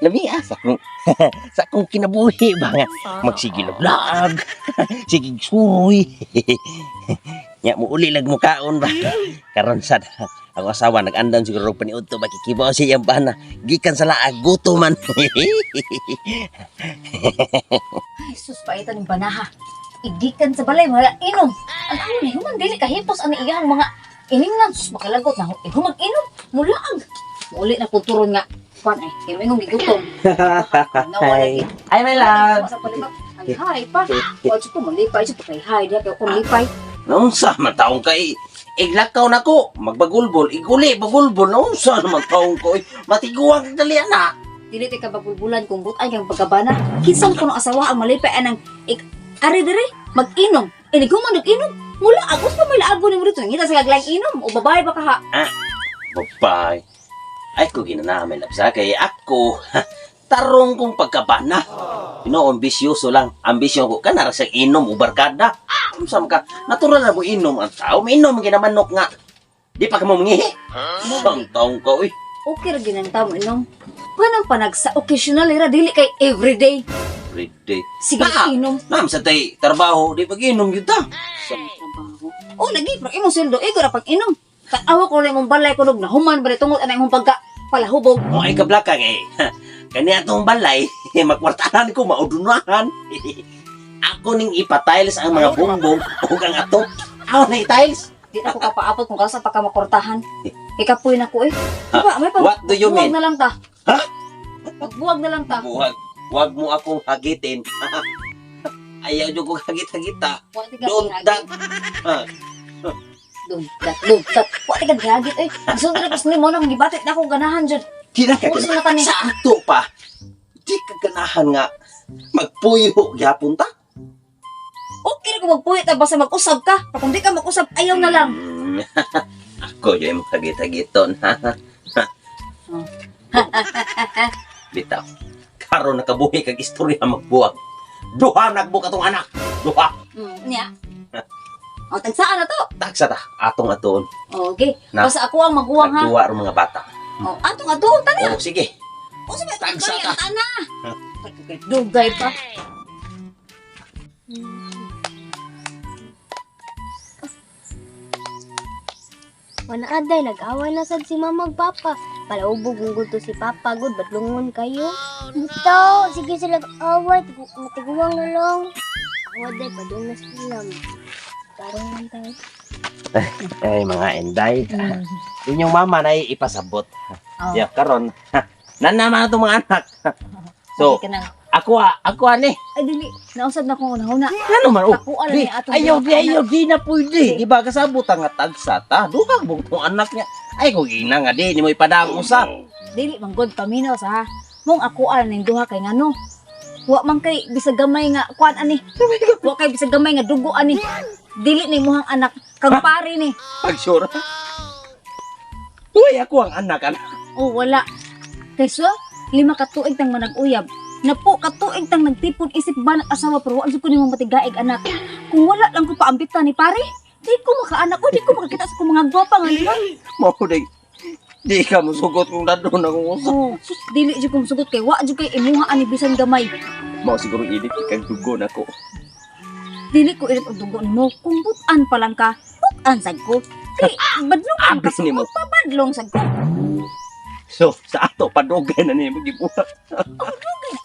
Lami ah, sa akong kinabuhi ba nga magsigilog-laag, sige suroy. Nya mo uli lag mukaon ba. Karon sad ako asawa nag-andam siguro og paniudto ba kikibaw siya iyang bana. Gikan sa laag guto man. Ay, sus, paitan yung banaha. Igikan sa balay, wala inom. Ang ano ni human dili kahipos ang iyang mga iningnan sus makalagot na humag inom mulaag. Muli na kulturon nga kwan ay kay mingong gigutom. Nawala Ay, ay my love. Sa palibak. Ay hi pa. Wa jud ko malipay jud kay hi diha kay akong lipay. Naunsa man taong kay iglakaw na ko, magbagulbol, iguli bagulbol, naunsa naman taong ko, eh. Matiguang kag dali ana. Dili tay ka bagulbulan kung butay kang pagkabana. Kinsang kuno asawa ang malipay anang ik ari dire mag-inom. Inig human nag-inom. Mula agos pa may laago nimo dito. Ngita sa kaglaing inom o babae ba ka ha? Babay. Ay ko ginana may labsa kay ako tarong kong pagkabana. Ino ambisyoso lang. Ambisyon ko kana ra sa inom o barkada. Unsa man ka natural na mo inom ang tao, minom ginamanok nga. Di pa ka mo mangihi. Ang taong ko eh. Okay ra ginang tamo inom. Panang panagsa occasional ra dili kay everyday. Everyday. Sige Ah! inom. Ma'am, sa tay trabaho, di pag inom gyud ta. Trabaho. Oh lagi pero imong sweldo igo ra pag inom. Tanawa ko rin imong balay kunog nahuman ba tungod ana imong pagka palahubog. Mo ay kablaka kay. Kani atong balay, makwartahan ko maudunahan. Ako ning ipatiles ang mga bongbong ug ang atop. Ako na i-tiles. Di na ko kapaabot kung kasa pa ka makortahan. Ikapoy na ko eh. Diba, may pag What do you buwag mean? na lang ta. Ha? Magbuwag na lang ta. Buwag, wag mo akong hagitin. Ayaw nyo kong hagit-hagita. Wa ti ka Don't gihagit. that. Ha? Don't that, don't that. Wa ti ka gihagit eh. Gusto na ko nimo nang gibatit na akong ganahan jud. Di na ka Uso na kami. Sa ato pa, di ka ganahan nga magpuyo gyapon ta. Okay ra ko magpuyo ta basta mag-usab ka. Pero kung di ka mag-usab ayaw na lang. Ako yun yung hagit-hagiton. Ha? Oh. Bitaw. Karon nakabuhi kag istorya magbuwag. Duha nagbuka tong anak. Duha. Nya. O, tagsaan na to. Tagsa ta atong atuon. Okay. Na. Basta ako ang maguwang ha. Nagduwa ro mga bata. O, atong atuon tana. Oh, sige. O, sabi, Tagsa dugay ta. ang tana. Dugay pa. Wala aday, nag-away na sad si mama ug papa. Palaubog kung gusto si papa, gud badlungon kayo. Ito, sige sila away, matiguang na lang. Ako aday, padung na sila. Tarong lang tayo. Ay, mga enday. Inyong mama na ipasabot. Oh. Ya, karon. Nanama na itong mga anak. So, Sige ka na. ako ah, ako ani. Ay, dili. Nausad na kong unahuna. Ano man, oh. Ako alam Di, ni atong ayaw, duha di, ka ayaw, di na pwede. Di ba, kasabot ang tagsa ta. Duha bug tong anak niya. Ay, kung ina nga di, di mo ipadang usap. Dili man god paminaw sa ha. Mong ako alam ning duha kay ngano. Wa man kay bisag gamay nga kuan ani. Wa kay bisag gamay nga dugo ani. Dili ni muhang anak kag pare ni. Pag sure. Uy, ako ang anak, anak. Oh, wala. Kay so, 5 ka tuig tang manag-uyab. Napo ka tuig tang nagtipon isip ba ng asawa pero wa jud ko nimo matigaig anak. Kung wala lang ko paambitan ni pare, di ko makaanak o di ko makakita sa kong mga gwapa nga lima. Mao di, di ka musugot kung dadon akong usap. Oh, sus, dili jud ko musugot kay wa jud kay imuha ani bisan gamay. Mao siguro init kag dugo nako. Dili ko ilit og dugo nimo kung butan pa lang ka, butan sad ko. Kay badlong ka Abis nimo. Magpabadlong sad ko. So, sa ato padugay na nimo gibuhat.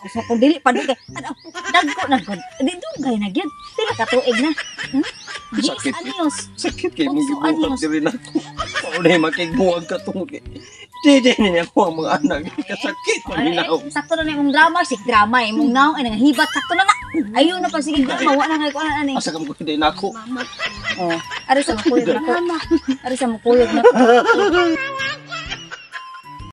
So kung dili pa dugay, ano, dagko na gud. Di dugay na gyud. Pila ka tuig na. Yes, Sakit. anyos. Sakit kay mong Utso, gibuhat anyos. diri nako. Mao na makigbuwag ka tungod kay di di ni ako ang mga anak kasakit Ay, maninaw. sakto na na imong drama, sig drama imong naong ay nangahibat sakto na na. Ayo na pa sige drama wa na kay kuan ani. Asa ka mo di nako. Oh, ari sa makuyog nako. Mama. Ari sa makuyog nako.